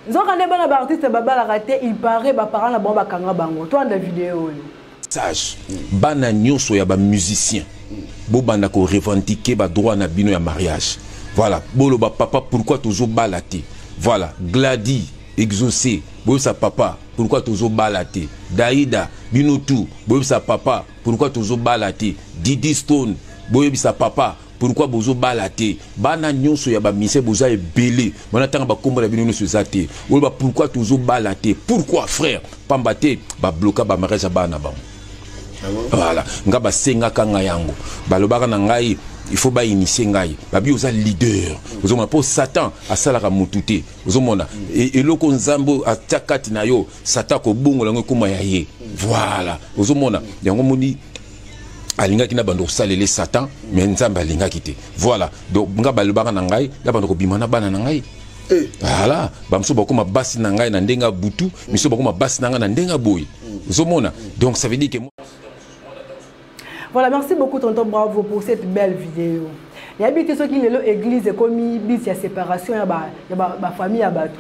Nzoka nde bana ba artiste babalaka te, il paraît ba parents na bango bakanga bango. Toanda video oyo. Sage, bana nyonso ya ba musiciens bobanda ko revendiquer ba droit na bino ya mariage. Voilà, boloba papa pourquoi tozo bala te. Voilà, Glady, Exaucé, boyebisa papa pourquoi tozo bala te. Daida, bino tout, boyebisa papa pourquoi tozo bala te. Didi Stone, boyebisa papa pourquoi bozo bala te. Bana nyonso ya ba musiciens boza ebele, bana tanga ba kombo na bino nyonso eza te. Oloba pourquoi tozo bala te. Pourquoi frère? Pamba te ba bloka ba mariage ya bana bango. Voilà, nga basengaka ngai yango. Balobaka na ngai il faut ba initier ngai. Babi oza leader. Ozomona po Satan asalaka mutu te. Ozomona eloko Nzambe atia kati na yo, Satan kobongola yango ekoma ya ye. Voilà, ozomona yango moni alingaki na bando kosalele Satan, mais Nzambe alingaki te. Voilà, donc nga balobaka na ngai, na bando kobima na bana na ngai. Voilà, bamosusu bakoma basi na ngai na ndenge ya butu, misusu bakoma basi na ngai na ndenge ya boye. Ozomona, donc ça veut dire que Voilà, merci beaucoup tonton Bravo pour cette belle vidéo. Nayebi te soki lelo église ekomi bis ya séparation ya ba ya ba, ba famille ya bato.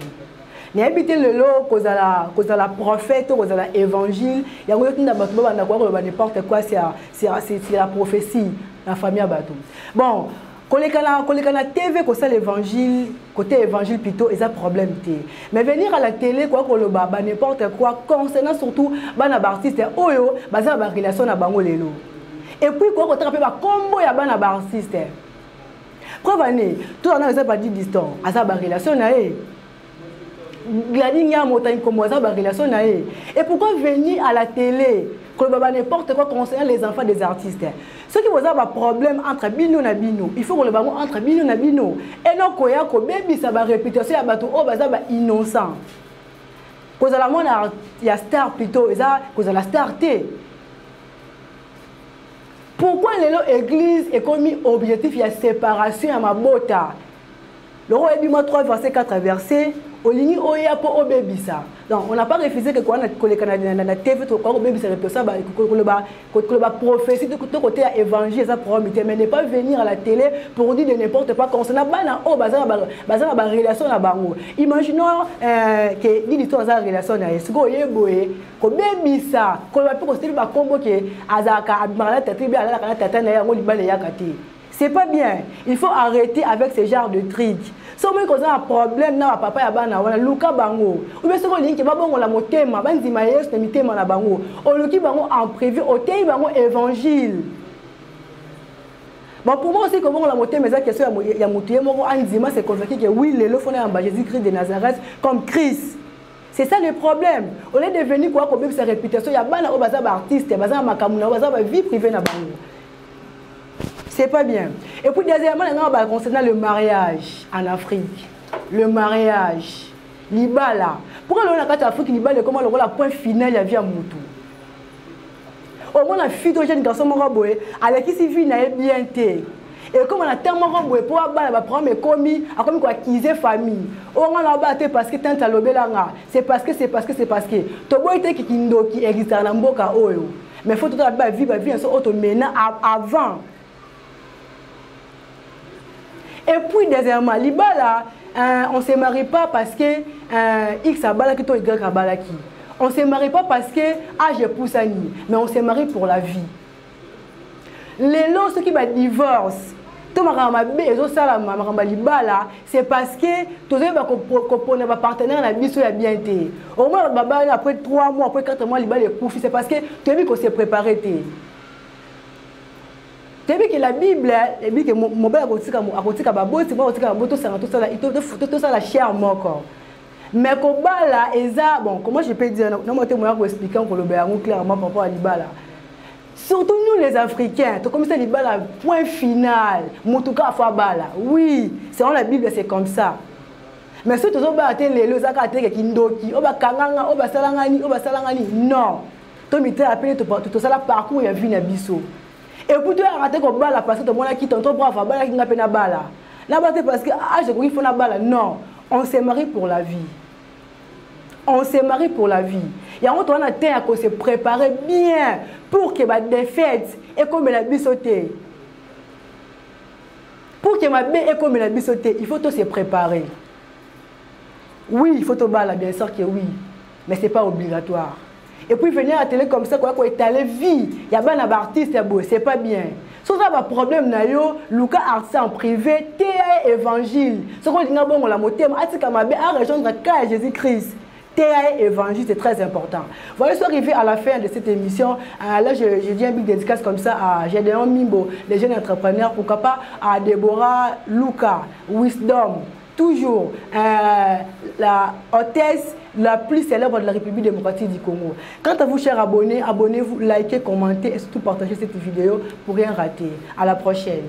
Nayebi te lelo kozala kozala prophète to kozala évangile yango yotinda bato babanda koya koloba n'importe quoi c'est c'est la prophétie na famille ya bato. Bon, koleka na koleka na TV kosala évangile côté évangile plutôt eza problème te. Mais venir à la télé quoi koloba ba n'importe quoi concernant surtout bana ba artiste oyo baza ba relation na bango lelo. Et puis quoi kotaka pe ba kombo ya bana ba artiste. Preuve année, tout en eza pas dit distant, aza ba relation na ye. Gladys Nyamo Nkombo aza ba relation na ye. Et pourquoi venir à la télé koloba ba n'importe quoi concernant les enfants des artistes? Soki boza ba problème entre bino na bino, il faut koloba ngo entre bino na bino. Et non koya kobebisa ba réputation ya bato oyo baza ba innocent. Kozala mwana ya star plutôt eza kozala star te. Pourquoi lelo église ekomi objectif ya séparation ya mabota? Loko oyebi mwa 3 verset 4 verset olingi oya mpo obebisa. Donc on n'a pas refusé que quoi koleka na, na, na TV to quoi kobebisa réputation ba koloba koloba prophétie to côté ya évangile eza problème te, mais ne pas venir à la télé pour dire de n'importe quoi concernant bana oyo baza na baza na ba relation na bango. Imaginons que Didi to aza relation na ye sikoyo ye boye kobebisa koloba mpe koseli bakombo ke azalaka abimaka na tata bi alalaka na tata na ye yango libala eyaka te. C'est pas bien. Il faut arrêter avec ce genre de truc. So moi koza na problème na papa ya bana wana luka bango. Ou bien soko linki ba bongo la motema, ba ndima Yesu na mitema na bango. Oluki bango en privé, oteyi bango évangile. Bon, pour moi aussi, comment la motema eza question ya mutu ye moko andima se convaincu que oui lelo fona ya Jésus-Christ de Nazareth comme Christ. C'est ça le problème. Au lieu de venir quoi ko sa réputation ya bana oyo baza ba artiste, baza makambo na baza ba vie privée na bango. C'est pas bien. Et puis deuxièmement, on va concernant le mariage en Afrique. Le mariage, libala. Pourquoi l'on a Afrique libala comment le point final ya vie ya mutu? Au moins la fille to jeune garçon moko boye, alakisi vie na ye bien te. Et comme on a tellement moko boye po abala ba problème ekomi, akomi ko accuser famille. O nga na ba te parce que tante alobela nga. C'est parce que c'est parce que c'est parce que to boye te kindoki existe na mboka oyo. Mais faut tout la vie, ba vie so auto mena avant. Et puis deuxièmement, libala, on se marie pas parce que X abalaki to Y abalaki. On se marie pas parce que âge poussani, mais on se marie pour la vie. Lelo ceux qui ba divorce, to makambo mabe ezosalama makambo ya libala, c'est parce que tozoyeba kopona ba partenaire na biso ya bien te. Au moins babala après 3 mois, après 4 mois libala ekufi, c'est parce que toyebi ko se préparer te. Toyebi que la Bible ebi que mobali akotika baboti, mobali akotika baboti, tosanga, tosala, tosala chair moko. Mais kobala eza, bon, comment je peux dire, non, moi, te moya ko expliquer, koloba yango clairement par rapport à libala. Surtout nous les Africains, to comme ça libala point final, mutuka afo abala. Oui, selon la Bible c'est comme ça. Mais surtout tozo ba te lelo zaka te ke kindoki, oba kanganga, oba salangani, oba salangani. Non. To mitela apele to to sala parcours ya vie na biso. Et puis toi raté ko bala parce que to mona ki tonton brave abala ki nga pe na bala. Na ba te parce que âge ko il faut na bala. Non, on se marie pour la vie. On se marie pour la vie. Yango to na temps ya ko se préparer bien pour que ba défaite et comme la biso te. Pour que ma bé et comme la biso te, il faut to se préparer. Oui, il faut tobala, bien sûr que oui, mais c'est pas obligatoire. Et puis venir à la télé comme ça, quoi, quoi, étaler vie, ya bana ba artiste ya boye, c'est pas bien. Soki oza ba problème na yo, luka artiste en privé, teya ye évangile. Soki olinga bongola motema, atika mabe, a rejoindre cas ya Jésus-Christ. Teya ye évangile, c'est très important. Voilà, je suis arrivé à la fin de cette émission. Là, je dis un big dédicace comme ça à Gédéon Mimbo, les jeunes entrepreneurs, pourquoi pas à Déborah Luka, Wisdom, toujours la hôtesse la plus célèbre de la République démocratique du Congo. Quant à vous, chers abonnés, abonnez-vous, likez, commentez et surtout partagez cette vidéo pour rien rater. À la prochaine.